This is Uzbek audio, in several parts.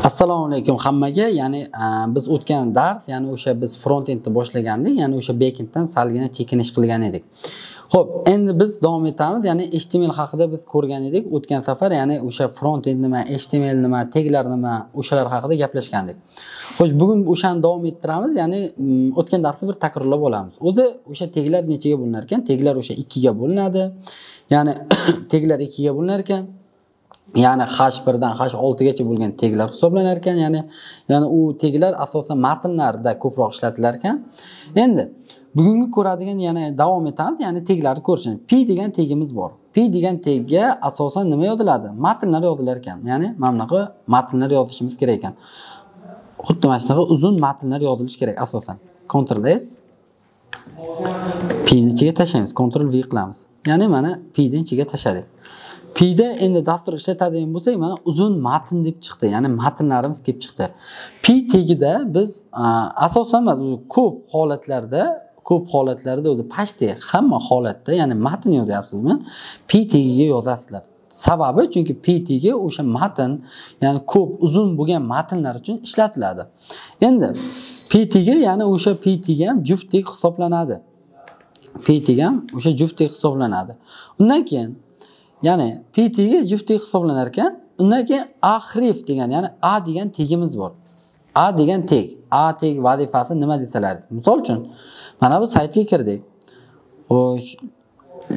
Assalomu alaykum hammaga. Ya'ni biz o'tgan dars, ya'ni o'sha biz front-endni boshlagandik, ya'ni o'sha backenddan salgina chekinish qilgan edik. Xo'p, endi biz davom etamiz. Ya'ni HTML haqida biz ko'rgan edik o'tgan safar, ya'ni o'sha front-end nima, HTML nima, taglar nima, o'shalar haqida gaplashgandik. Xo'sh, bugun o'shani davom ettiramiz. Ya'ni o'tgan darsni bir takrorlab olamiz. O'zi o'sha taglar nechaga bo'linar ekan? Taglar o'sha 2 ga bo'linadi. Ya'ni taglar 2 ga bo'linar ekan. Ya'ni H1 dan H6 gacha bo'lgan taglar hisoblanar ekan. Ya'ni u taglar asosan matnlarda ko'proq ishlatilar ekan. Endi bugungi ko'radigan yana davom etamiz, ya'ni taglarni ko'rishimiz. P degan tagimiz bor. P degan tagga asosan nima yoziladi? Matnlar yozilar ekan. Ya'ni mana bunaqa matnlar yozishimiz kerak ekan. Xuddi mana shunaqa uzun matnlar yozilishi kerak asosan. Ctrl S P ni ichiga tashlaymiz, Ctrl V qilamiz. Ya'ni mana P ni ichiga tashladik. P'da endi dastur ishlatadigan bo'lsak, mana uzun matn deb chiqdi. Ya'ni matnlarimiz kelib chiqdi. P tagida biz asosan ko'p holatlarda o'zi pashti hamma holatda, ya'ni matn yozyapsizmi? P tagiga yozasizlar. Sababi chunki P tagi o'sha matn, ya'ni ko'p uzun bo'lgan matnlar uchun ishlatiladi. Endi P tagi, ya'ni o'sha P tagi ham juft tag hisoblanadi. P tagi ham o'sha juft tag hisoblanadi. Undan keyin ya'ni P tagi juft tag hisoblanar ekan. Undan keyin a href degan, ya'ni a degan tagimiz bor. A degan tag, a tag vazifasi nima desalar? Misol uchun mana bu saytga kirdik. Xo'sh,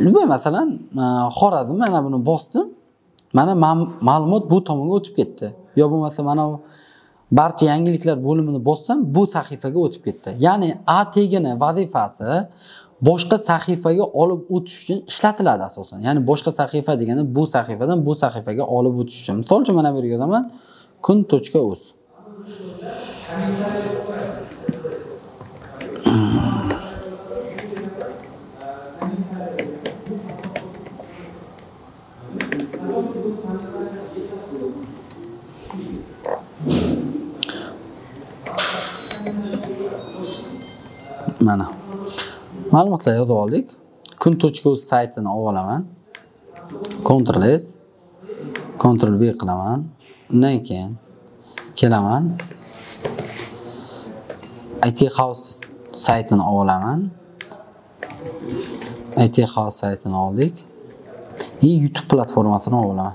nima masalan, Xorazm, mana buni bosdim. Mana ma'lumot bu tomonga o'tib ketdi. Yo bo'lmasa mana barcha yangiliklar bo'limini bossam, bu sahifaga o'tib ketdi. Ya'ni a tagini vazifasi boshqa sahifaga olib o'tish uchun ishlatiladi asosan. Ya'ni boshqa sahifa degani bu sahifadan bu sahifaga olib o'tish uchun. Misol uchun mana bu yerga yozaman kun.uz. Mana ma'lumotlar yozib oldik. Kun.uz saytini olib olaman. Ctrl S, Ctrl V qilaman. Undan keyin kelaman. IT House saytini olib olaman. IT House saytini oldik. И YouTube platformasini olib olaman.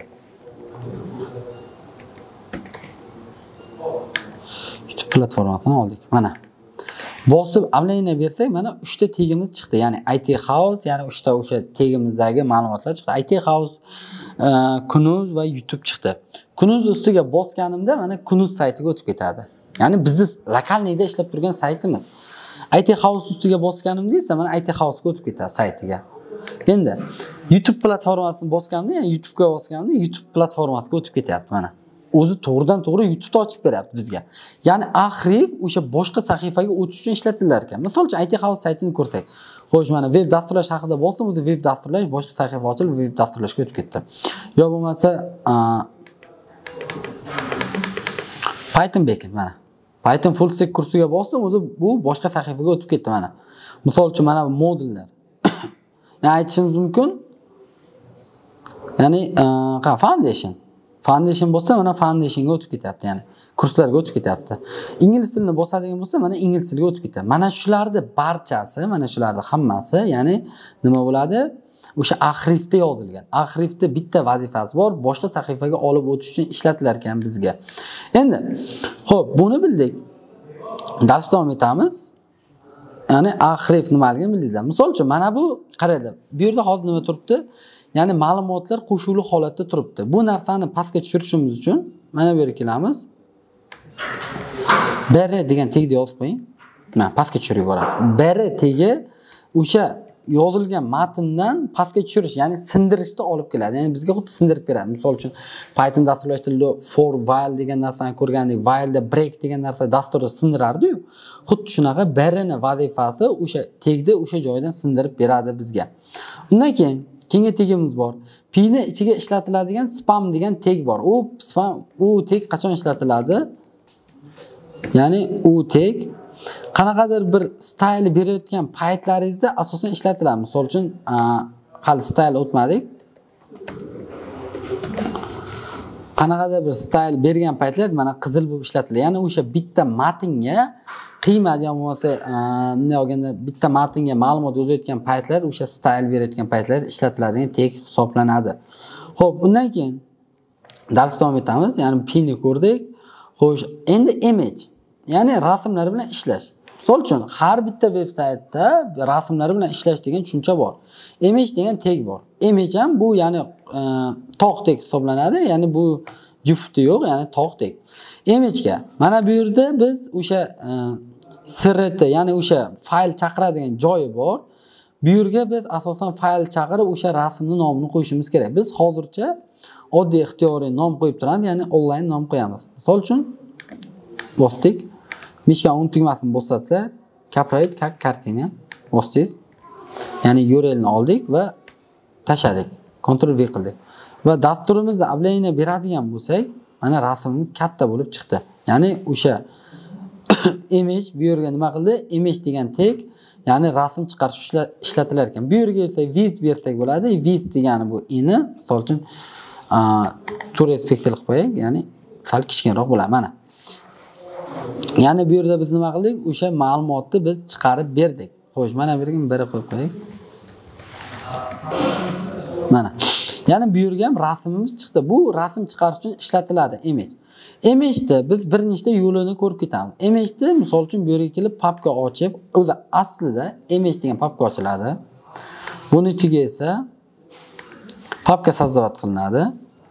YouTube platformasini oldik. Mana bosib avlayna bersak, mana 3 ta tagimiz chiqdi. Ya'ni IT House, ya'ni 3 ta o'sha tagimizdagi ma'lumotlar chiqdi. IT House, Kunuz va YouTube chiqdi. Kunuz ustiga bosganimda mana Kunuz saytiga o'tib ketadi. Ya'ni bizni lokalniyda ishlab turgan saytimiz. IT House ustiga bosganimda esa mana IT House'ga o'tib ketadi saytiga. Endi YouTube platformasini bosganimda, ya'ni YouTube'ga bosganimda YouTube platformasiga o'tib ketyapti mana. O'zi to'g'ridan to'g'ri YouTube'da ochib beryapti bizga. Ya'ni a href o'sha boshqa sahifaga o'tish uchun ishlatilar ekan. Misol uchun IT House saytini ko'rsak. Xo'sh, mana web dasturlash haqida bosdim, o'zi web dasturlash boshqa sahifa ochilib web dasturlashga o'tib ketdi. Yo bo'lmasa Python backend mana. Python full stack kursiga bosdim, o'zi bu boshqa sahifaga o'tib ketdi mana. Misol uchun mana bu modullar. Ya'ni aytishimiz mumkin. Ya'ni foundation. Foundation bo'lsa, mana foundationga o'tib ketyapti, ya'ni kurslarga o'tib ketyapti. Ingliz tilini bosadigan bo'lsa, mana ingliz tiliga o'tib ketadi. Mana shularni barchasi, mana shularni hammasi, ya'ni nima bo'ladi? O'sha a hrefda yozilgan. A hrefda bitta vazifasi bor, boshqa sahifaga olib o'tish uchun ishlatilar ekan bizga. Endi, xo'p, buni bildik. Dars davom etamiz. Ya'ni a href nimaligini bildingizlar. Misol uchun mana bu qaranglar. Bu yerda hozir nima turibdi? Ya'ni ma'lumotlar qo'shuvli holatda turibdi. Bu narsani pastga tushirishimiz uchun mana bu yerga kelamiz. BR degan tagni yozib qo'ying. Mana pastga tushirib yuboradi. BR tagi o'sha yozilgan matndan pastga tushirish, ya'ni sindirishni olib keladi. Ya'ni bizga xuddi sindirib beradi. Misol uchun Python dasturlash tilida for while degan narsani ko'rgandik. While'da break degan narsa dasturni sindirardi-yu. Xuddi shunaqa BRni vazifasi o'sha tagni o'sha joydan sindirib beradi bizga. Undan keyin keyingi tagimiz bor. P ni ichiga ishlatiladigan spam degan tag bor. U spam, u tag qachon ishlatiladi? Ya'ni u tag qanaqadir bir style berayotgan paytlaringizda asosan ishlatiladi. Misol uchun, hali style o'tmadik. Qanaqadir bir style bergan paytlar mana qizil bo'lib ishlatiladi. Ya'ni o'sha bitta matnga qiymat yo bo'lmasa bunday olganda bitta matnga ma'lumot yozayotgan paytlar o'sha style berayotgan paytlar ishlatiladigan teg hisoblanadi. Xo'p, undan keyin dars davom etamiz. Ya'ni pini ko'rdik. Xo'sh, endi image, ya'ni rasmlar bilan ishlash. Misol uchun har bitta veb saytda rasmlar bilan ishlash degan tushuncha bor. Image degan teg bor. Image ham bu ya'ni tog' teg hisoblanadi. Ya'ni bu jufti yo'q, ya'ni tog' teg. Imagega mana bu yerda biz o'sha srt, ya'ni o'sha fayl chaqiradigan joyi bor. Bu yerga biz asosan fayl chaqirib o'sha rasmning nomini qo'yishimiz kerak. Biz hozircha oddiy ixtiyoriy nom qo'yib turamiz, ya'ni onlayn nom qo'yamiz. Misol uchun bosdik. Mishka o'ng tugmasini bosatsa, kaproid kak kartina bosdingiz. Ya'ni URLni oldik va tashladik. Ctrl V qildik. Va dasturimizda обновление beradigan bo'lsak, mana rasmimiz katta bo'lib chiqdi. Ya'ni o'sha image bu yerga nima qildi? Image degan tag, ya'ni rasm chiqarish ishlatilar ekan. Bu yerga esa width bersak bo'ladi. Width degani bu ini, misol uchun 400 piksel qilib qo'yaylik, ya'ni sal kichkinaroq bo'ladi mana. Ya'ni bu yerda biz nima qildik? O'sha ma'lumotni biz chiqarib berdik. Xo'sh, mana bu yerga biri qo'yib qo'yaylik. Mana. Ya'ni bu yerga ham rasmimiz chiqdi. Bu rasm chiqarish uchun ishlatiladi image. Image'da biz bir nechta yo'lini ko'rib ketamiz. Image'da misol uchun bu yerga kelib papka ochib, o'zi aslida image degan papka ochiladi. Buni ichiga esa papka создавать qilinadi.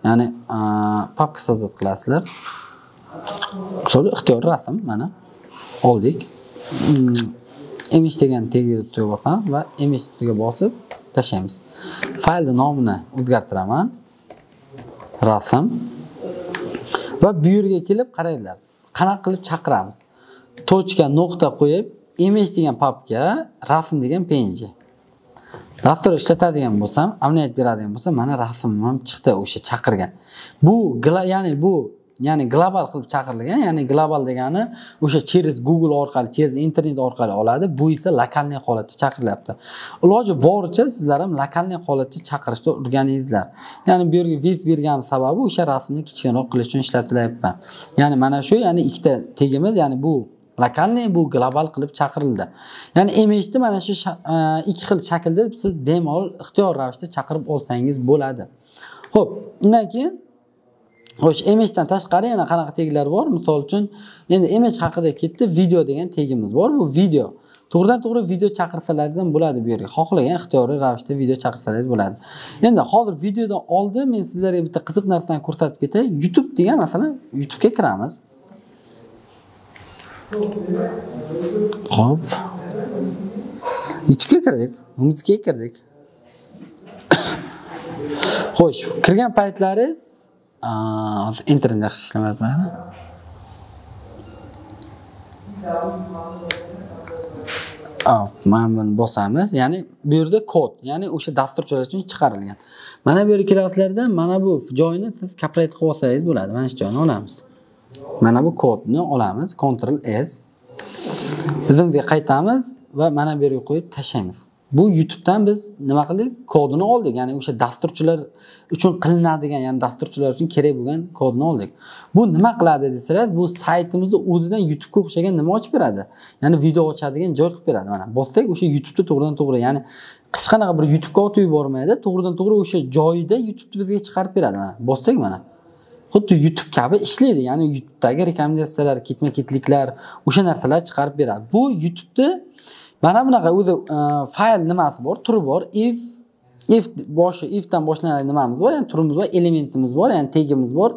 Ya'ni papka создавать qilasizlar. Misol ixtiyoriy rasm mana oldik. Image degan tagga bosamiz va image ustiga bosib tashlaymiz. Faylning nomini o'zgartiraman. Rasm. Va bu yerga kelib qaranglar. Qanaqa qilib chaqiramiz? Tochka nuqta qo'yib image degan papka, rasm degan PNG. Dastur ishlatadigan bo'lsam, amniyat beradigan bo'lsam, mana rasmim ham chiqdi o'sha chaqirgan. Bu ya'ni bu global qilib chaqirilgan, ya'ni global degani o'sha через Google orqali, через internet orqali oladi. Bu esa lokalniy holatda chaqirilyapti. Iloji boricha sizlar ham lokalniy holatda chaqirishni o'rganingizlar. Ya'ni bu yerga width bergan sababi o'sha rasmni kichikroq qilish uchun ishlatilyapman. Ya'ni mana shu, ya'ni ikkita tegimiz, ya'ni bu lokalniy, bu global qilib chaqirildi. Ya'ni image'ni mana shu ikki xil shaklda siz bemalol ixtiyor ravishda chaqirib olsangiz bo'ladi. Xo'p, undan keyin xo'sh, image'dan tashqari yana qanaqa teglar bor? Misol uchun, endi image haqida ketdi, video degan tegimiz bor. Bu video. To'g'ridan to'g'ri video chaqirsalar ham bo'ladi bu yerga. Xohlagan ixtiyoriy ravishda video chaqirsangiz bo'ladi. Endi hozir videodan oldin men sizlarga bitta qiziq narsani ko'rsatib ketay. YouTube degan, masalan, YouTube'ga kiramiz. Xo'p. YouTube'ga kirdik, Umizga kirdik. Xo'sh, kirgan paytlaringiz internet yaxshi ishlamayapti. Mana buni bosamiz. Ya'ni bu yerda kod, ya'ni o'sha dasturchilar uchun chiqarilgan. Mana bu yerga kelasizlarda, mana bu joyini siz copyright qilib olsangiz bo'ladi. Mana shu joyini olamiz. Mana bu kodni olamiz, Ctrl S. Bizimizga qaytamiz va mana bu yerga qo'yib tashlaymiz. Bu YouTube'dan biz nima qildik? Kodini oldik. Ya'ni o'sha dasturchilar uchun qilinadigan, ya'ni dasturchilar uchun kerak bo'lgan kodni oldik. Bu nima qiladi desangiz, bu saytimizni o'zidan YouTube'ga o'xshagan nima ochib beradi? Ya'ni video ochadigan joy qilib beradi. Mana bossak o'sha YouTube'da to'g'ridan to'g'ri, ya'ni hech qanaqa bir YouTube'ga otib yubormaydi, to'g'ridan to'g'ri o'sha joyida YouTube'ni bizga chiqarib beradi. Mana bossak mana xuddi YouTube kabi ishlaydi. Ya'ni YouTube'dagi rekomendatsiyalar, ketma-ketliklar, o'sha narsalar chiqarib beradi. Bu YouTube'da mana bunaqa o'zi fayl nimasi bor, turi bor. If boshi ifdan boshlanadigan nimamiz bor, ya'ni turimiz bor, elementimiz bor, ya'ni tagimiz bor.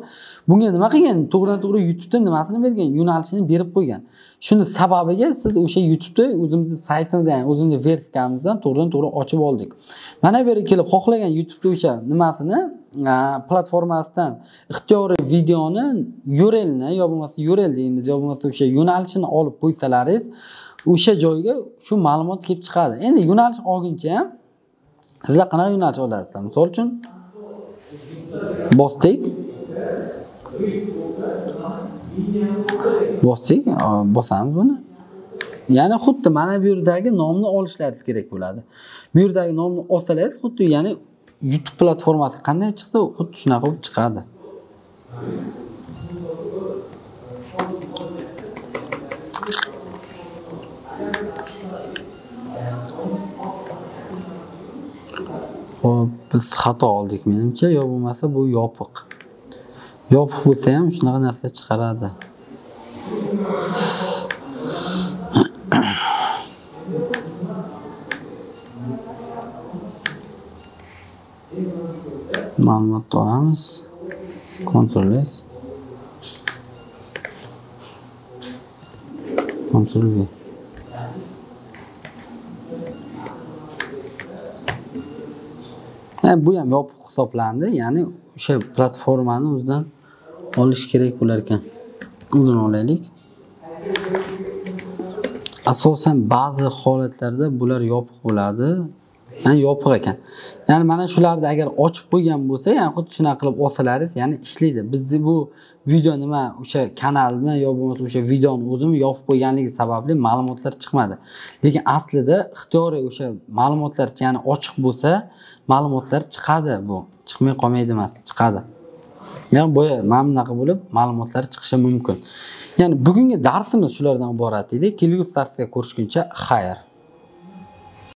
Bunga nima qilgan? To'g'ridan to'g'ri YouTube'da nimasini bergan, yo'nalishini berib qo'ygan. Shuni sababiga siz o'sha YouTube'da o'zimizni saytimizda, ya'ni o'zimizni versiyamizdan to'g'ridan to'g'ri ochib oldik. Mana bu yerga kelib xohlagan YouTube'da o'sha nimasini platformasidan ixtiyoriy videoni URLni yo bo'lmasa URL deymiz, yo bo'lmasa o'sha yo'nalishini olib qo'ysalaringiz, o'sha joyga shu ma'lumot kelib chiqadi. Endi yo'nalish olguncha ham sizlar qanaqa yo'nalish olasizlar? Misol uchun bosdik. Bosdik, bosamiz buni. Ya'ni xuddi mana bu yerdagi nomni olishlaringiz kerak bo'ladi. Bu yerdagi nomni olsangiz, xuddi ya'ni YouTube platformasi qanday chiqsa, xuddi shunaqa bo'lib chiqadi. Xo'p, biz xato oldik menimcha, yo bo'lmasa bu yopiq. Yopiq bo'lsa ham shunaqa narsa chiqaradi. Ma'lumotni olamiz. Ctrl S. Ctrl V. Bu ham yopiq hisoblandi, ya'ni o'sha platformani o'zidan olish kerak bo'lar ekan. O'zini olaylik. Asosan ba'zi holatlarda bular yopiq bo'ladi. Ya'ni yopiq ekan. Ya'ni mana shularni agar ochib qo'ygan bo'lsa, ya'ni xuddi shunaqa qilib olsalaringiz, ya'ni ishlaydi. Bizni bu video nima, o'sha kanalmi yo bo'lmasa o'sha videoni o'zimi yopib qo'yganligi sababli ma'lumotlar chiqmadi. Lekin aslida ixtiyoriy o'sha ma'lumotlar, ya'ni ochiq bo'lsa, ma'lumotlar chiqadi bu. Chiqmay qolmaydi emas, chiqadi. Ya'ni boya mana bunaqa bo'lib ma'lumotlar chiqishi mumkin. Ya'ni bugungi darsimiz shulardan iborat edi. Kelgusi darsga ko'rishguncha xayr.